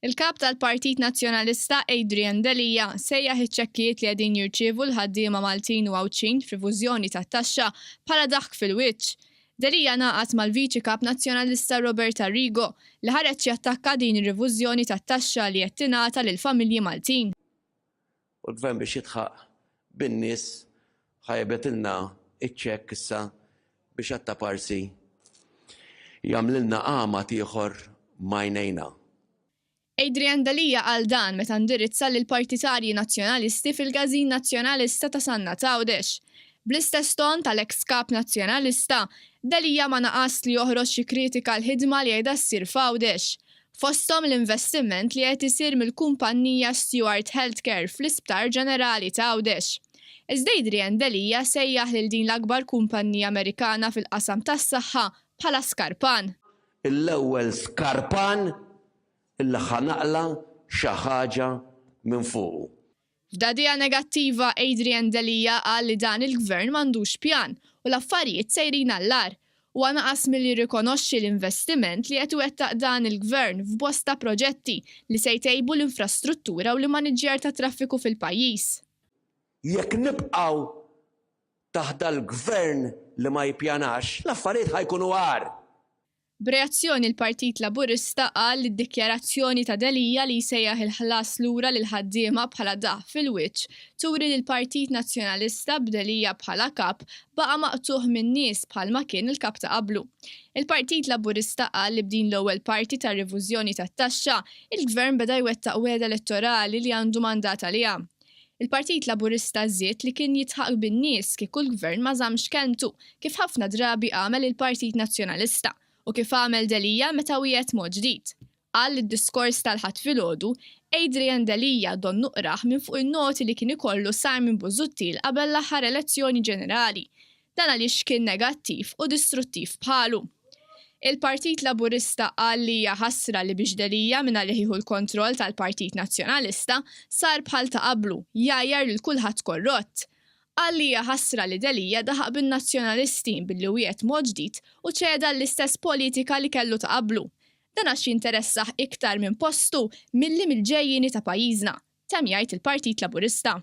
Il-Kap tal-Partit Nazzjonalista Adrian Delia sejjaħ iċ-ċekkijiet li qegħdin jirċievu l-ħaddiema Maltin u Għawdxin f'rifużjoni tat-taxxa bħala daħk fil-wiċċ. Delia ngħaqad mal-Viċi Kap Nazzjonalista Robert Arrigo li ħareġ jattakka din ir-rivużjoni tat-taxxa li qed tingħata lill-familji Maltin. U l-Gvern biex jidħaq bin-nies ħa jibgħatilna ċ-ċekk issa biex għat-taparsi jagħmlilna għamad ieħor m'għajnejna. Adrian Delia qal dan meta ndirizza lill-partitarji Nazzjonalisti fil-Każin Nazzjonalista ta' Sannat Għawdex. Bl-istess ton tal-eks Kap Nazzjonalista, Delia ma naqas li joħroġ jikkritika l-ħidma li qiegħda ssir f'Għawdex. Fosthom l-investiment li qed isir mill-kumpannija Steward Healthcare fl-Isptar Ġenerali t'Għawdex. Iżda Adrian Delia sejjaħ lil din l-akbar kumpannija Amerikana fil-qasam tas-saħħa bħala skarpan. L-ewwel skarpan illi ħa naqla' xi ħaġa minn fuqu. F'dagħdigħa negattiva, Adrian Delia qal li dan il-Gvern m'għandux pjan u l-affarijiet sejrin għall-agħar. Huwa naqas milli jirrikonoxxi l-investiment li qed iwettaq dan il-Gvern f'bosta proġetti li se jtejbu l-infrastruttura u l-immaniġġjar tat-traffiku fil-pajjiż. Jekk nibqgħu taħt dal-Gvern li ma jippjanax, l-affarijiet ħa jkunu agħar. B'reazzjoni l-Partit Laburista qal li d-dikjarazzjoni ta' Delia li jsejjaħ il-ħlas lura lill-ħaddiema bħala daħq fil-wiċċ turi li l-Partit Nazzjonalista b'Delia bħala kap baqa' maqtugħ min-nies bħalma kien il-kap ta' qablu. Il-Partit Laburista qal li b'din l-ewwel parti tar-rivużjoni tat-taxxa, il-Gvern beda jwettaq wegħda elettorali li għandu mandat għaliha. Il-Partit Laburista żied li kien jidħaq bin-nies kieku l-Gvern ma żammx kelmtu, kif ħafna drabi għamel il-Partit Nazzjonalista u kif għamel Delia meta wiegħed mod ġdid. Qal li d-diskors tal-Ħadd filgħodu, Adrian Delia donnu qrah minn fuq in-noti li kien ikollu Simon Busuttil qabel l-aħħar elezzjoni ġenerali. Dan għaliex kien negattiv u distruttiv bħalu. Il-Partit Laburista qal li hija ħasra li biex Delia mingħalih jieħu l-kontroll tal-Partit Nazzjonalista sar bħal ta' qablu, jgħajjar lil kulħadd korrott. Qal li hija ħasra li Delia daħaq bin-Nazzjonalisti billi wiegħed mod ġdid u ċeda għall-istess politika li kellu ta' qablu. Dan għax jinteressah iktar minn postu milli mill-ġejjieni ta' pajjiżna, temm jgħid il-Partit Laburista.